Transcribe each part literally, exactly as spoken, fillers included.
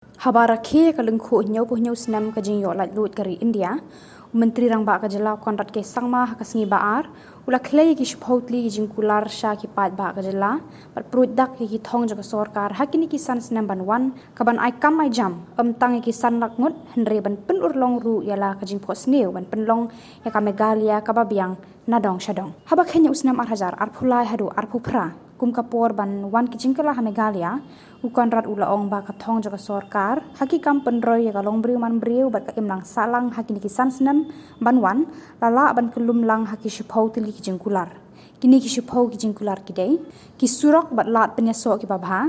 Haba rakhe ïa ka lyngkhuh hynñiewphew hynñiew snem ka jingïoh laitluid ka ri India, u Myntri Rangbah ka jylla Conrad K Sangma ha ka sngi Ba-ar u la khlei ïa ki shiphew tylli ki jingkular sha ki paidbah ka jylla bad pruid dak ïa ki thong jong ka sorkar ha kine ki san snem ban wan, kaban ai kam ai jam ym tang ïa ki san lak ngut hynrei ban pynurlong ruh ïa la ka jingphohsniew ban pynlong ïa ka Meghalaya kaba biang na dong sha dong. Haba khein ïa u snem ar hajar arphew lai haduh arphew phra, kum ka por ban wan ki jingkylla ha Meghalaya, u Conrad u la ong ba ka thong jong ka sorkar ha ki kam pynroi ïa ka longbriew manbriew bad ka imlang sahlang ha kine ki san snem ban wan la lah ban kyllum lang ha ki shiphew tylli ki jingkular. Kine ki shiphew ki jingkular ki dei ki surok bad lad pynïasoh kiba bha,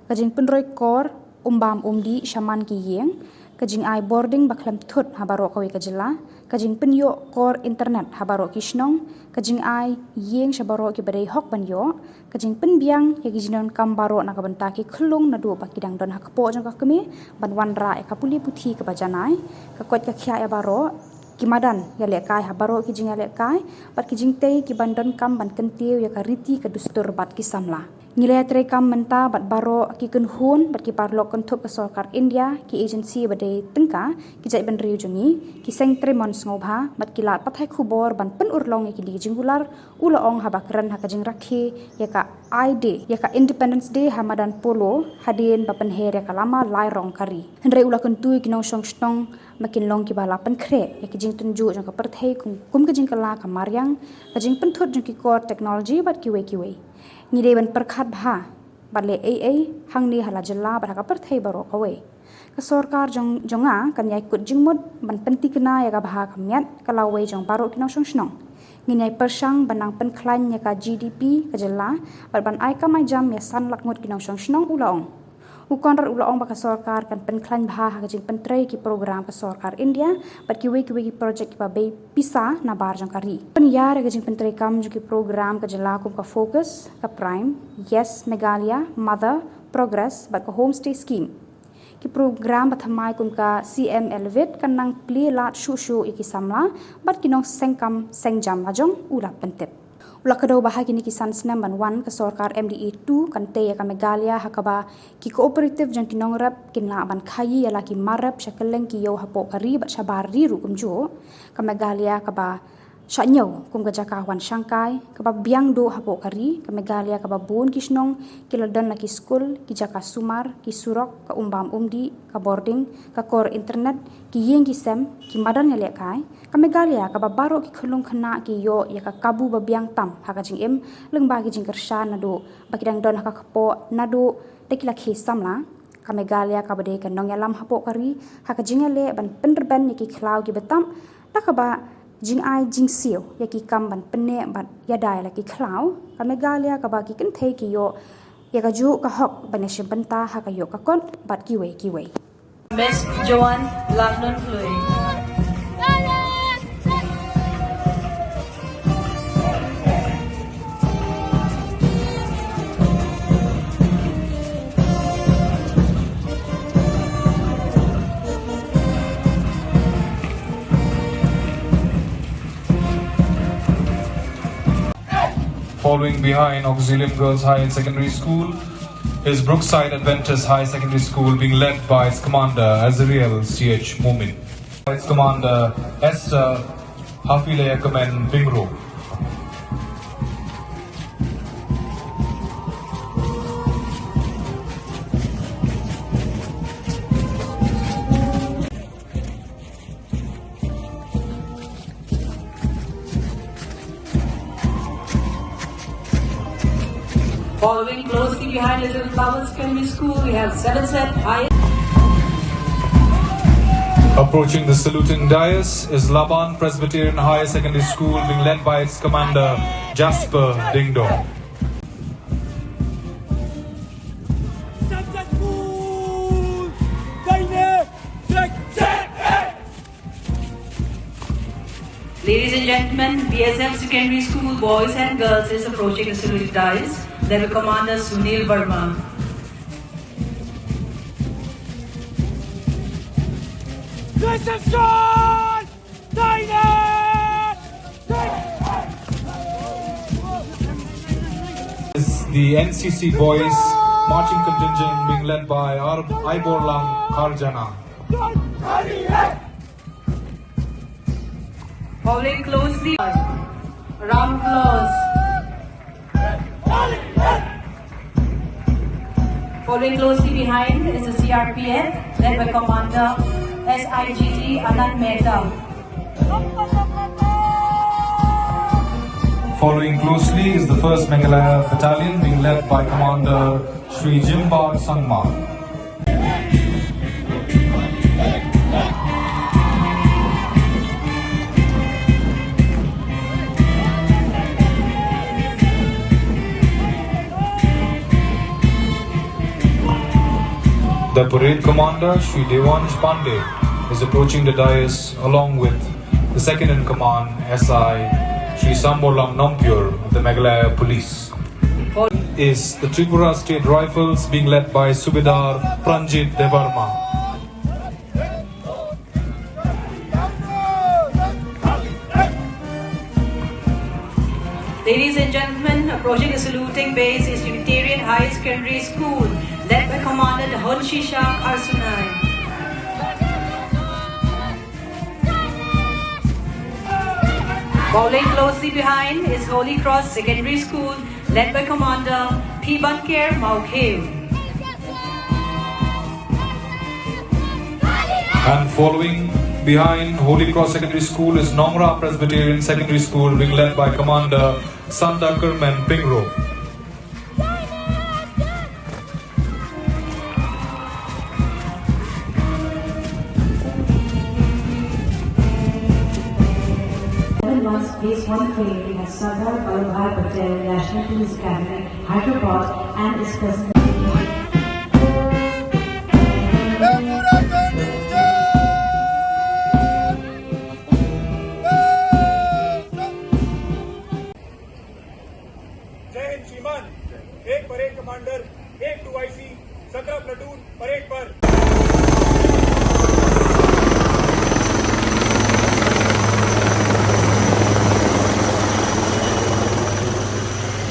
ka jingpynroi kor umbam umdih shaman ki ïing, ka jingai bording ba khlem thut ha baroh kawei ka jylla, ka jingpynïoh kor internet ha baroh ki shnong, ka jingai ïing sha baroh kiba dei hok ban ïoh, ka jingpynbiang ïa ki jingdonkam baroh na ka bynta ki khyllung naduh ba ki dang don ha kpoh jong ka kmie ban wanrah ïa ka pule puthi kaba janai, ka koit ka khiah ïa baroh, ki madan ïalehkai ha baroh ki jingïalehkai bad ki jingtei kiban donkam ban kyntiew ïa ka riti ka dustur bad ki samla. Ngi la ïatreikam mynta bad baroh ki kynhun bad ki paralok kynthup ka sorkar India, ki agency ba dei tyngka, ki jaitbynriew jong ngi, ki seng trei mon sngewbha bad ki lad pathai khubor ban pynurlong ïa kine ki jingkular, u la ong haba kren ha ka jingrakhe ïa ka I-Day, ïa ka Independence Day ha madan Polo hadien ba pynher ïa ka lama lai rong ka ri. Hynrei u la kyntu ïa ki nongshong shnong ba kin long kiba la pynkhreh ïa ki jingtynjuh jong ka pyrthei kum, kum ka jingkylla ka mariang, ka jingpynthut jong ki kor technology bad kiwei kiwei. Ngi dei ban pyrkhat bha bad leh ei ei hangne ha la jylla bad ha ka pyrthei baroh kawei. Ka sorkar jong, jong nga kan ïai kut jingmut ban pynthikna ïa ka bha ka miat ka lawei jong baroh ki nongshong shnong. Ngin ïai pyrshang ban nang pynkhlaiñ ïa ka G D P ka jylla bad ban ai kam ai jam ïa san lak ngut ki nongshong shnong, u la ong. U Conrad u la ong ba ka sorkar kan pynkhlaiñ bha ha ka jingpyntrei ki program ka sorkar India bad kiwei kiwei ki projek kiba bei pisa na bar jong ka ri. Pynïar ïa ka jingpyntreikam jong ki program ka jylla kum ka FOCUS, ka PRIME, YES Meghalaya, MOTHER, PROGRESS bad ka Homestay Scheme. Ki program ba thymmai kum ka C M Elevate kan nang plie lad shuh shuh ïa ki samla bad ki nongseng kam seng jam lajong, u la pyntip. U la kdew ba ha kine ki san snem ban wan ka sorkar M D A two kan tei ïa ka Meghalaya ha kaba ki cooperative jong ki nongrep kin lah ban khaïi ïa la ki mar rep sha kylleng ki ïew hapoh ka ri bad shabar ri ruh kumjuh. Ka Meghalaya kaba shah ñiew kum ka jaka wan shangkai, kaba biang duh hapoh ka ri, ka Meghalaya kaba bun ki shnong ki la don la ki skul, ki jaka sumar, ki surok, ka umbam umdih, ka bording, ka kor internet, ki ïing ki sem, ki madan ïalehkai, ka Meghalaya kaba baroh ki khyllung khynnah ki ïoh ïa ka kabu ba biang tam ha ka jingim lyngba ki jingkyrshan naduh ba ki dang don ha ka kpoh naduh da ki la khie samla, ka Meghalaya kaba dei ka nongïalam hapoh ka ri ha ka jingïaleh ban pynrben ïa ki khlaw kiba tam da kaba jingai jingsiew ïa ki kam ban pynneh bad ïada ïa la ki khlaw, ka Meghalaya kaba ki kynthei ki ïoh ïa kajuh ka hok ban ïashim bynta ha ka ïoh ka kot bad kiwei kiwei. Miss Joan Langnon Hlui. Following behind Auxilium Girls Higher Secondary School is Brookside Adventist Higher Secondary School, being led by its commander Azriel C H Momin. Its commander Esther Hafilea Kamen Bingro. Following closely behind Little Flowers Secondary School, we have Seven Set High. Approaching the saluting dais is Laban Presbyterian Higher Secondary School, being led by its commander, Jasper Dingdong. Ladies and gentlemen, B S F Secondary School boys and girls is approaching the salute dais, led by Commander Sunil Verma. This is God! Is the N C C boys. Marching contingent being led by Ar-, Aiborlang Karjana. Following closely, round applause. Following closely behind is the C R P F, led by Commander S I G T Anand Mehta. Following closely is the first Meghalaya Battalion, being led by Commander Shri Jimbar Sangma. The parade commander, Shri Devansh Pandey, is approaching the dais along with the second in command, S I Shri Samborlang Nongpure of the Meghalaya Police. Is the Tripura State Rifles, being led by Subedar Pranjit Debbarma. Ladies and gentlemen, approaching the saluting base is Unitarian High Secondary School, led by Commander Dahon Shisha Kharsunai. Following closely behind is Holy Cross Secondary School, led by Commander P Banker Mawkheu. And following behind Holy Cross Secondary School is Nongra Presbyterian Secondary School, being led by Commander Santa Kermen Pingro. Seven months, phase one training at Sardar Vallabhbhai Patel National Police Academy, Hyderabad, and is present. जय हिंद श्रीमान। एक परेड कमांडर, एक टू आईसी, सत्रह प्लेटून परेड पर।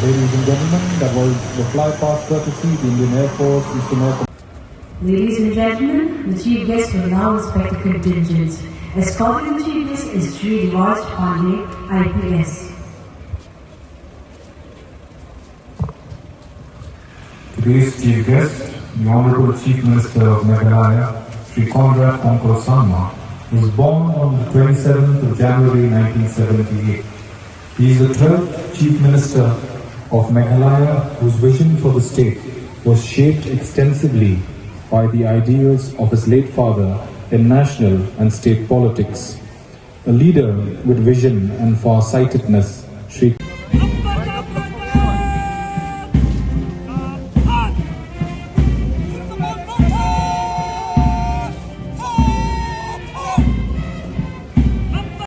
Ladies and gentlemen, that was the flypast courtesy the Indian Air Force, Eastern Air Force. Ladies and gentlemen, the chief guest will now inspect the contingents. Escorting the chief guest is Shri Raj Pandey, I P S. Today's chief guest, the Honorable Chief Minister of Meghalaya, Shri Conrad Tongkhar Sangma, was born on the twenty-seventh of January nineteen seventy-eight. He is the third Chief Minister of Meghalaya whose vision for the state was shaped extensively by the ideals of his late father in national and state politics. A leader with vision and farsightedness, Shri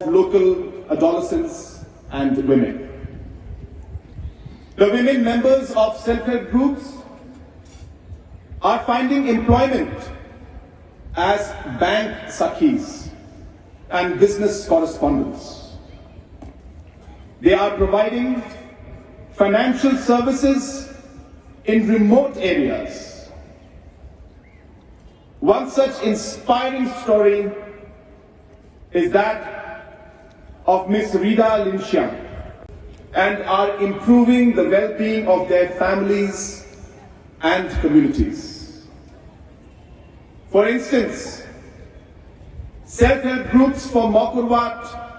local adolescents and women. The women members of self-help groups are finding employment as bank sakhis and business correspondents. They are providing financial services in remote areas. One such inspiring story is that of Miss Rida Linshiang, and are improving the well-being of their families and communities. For instance, self-help groups for Mawkyrwat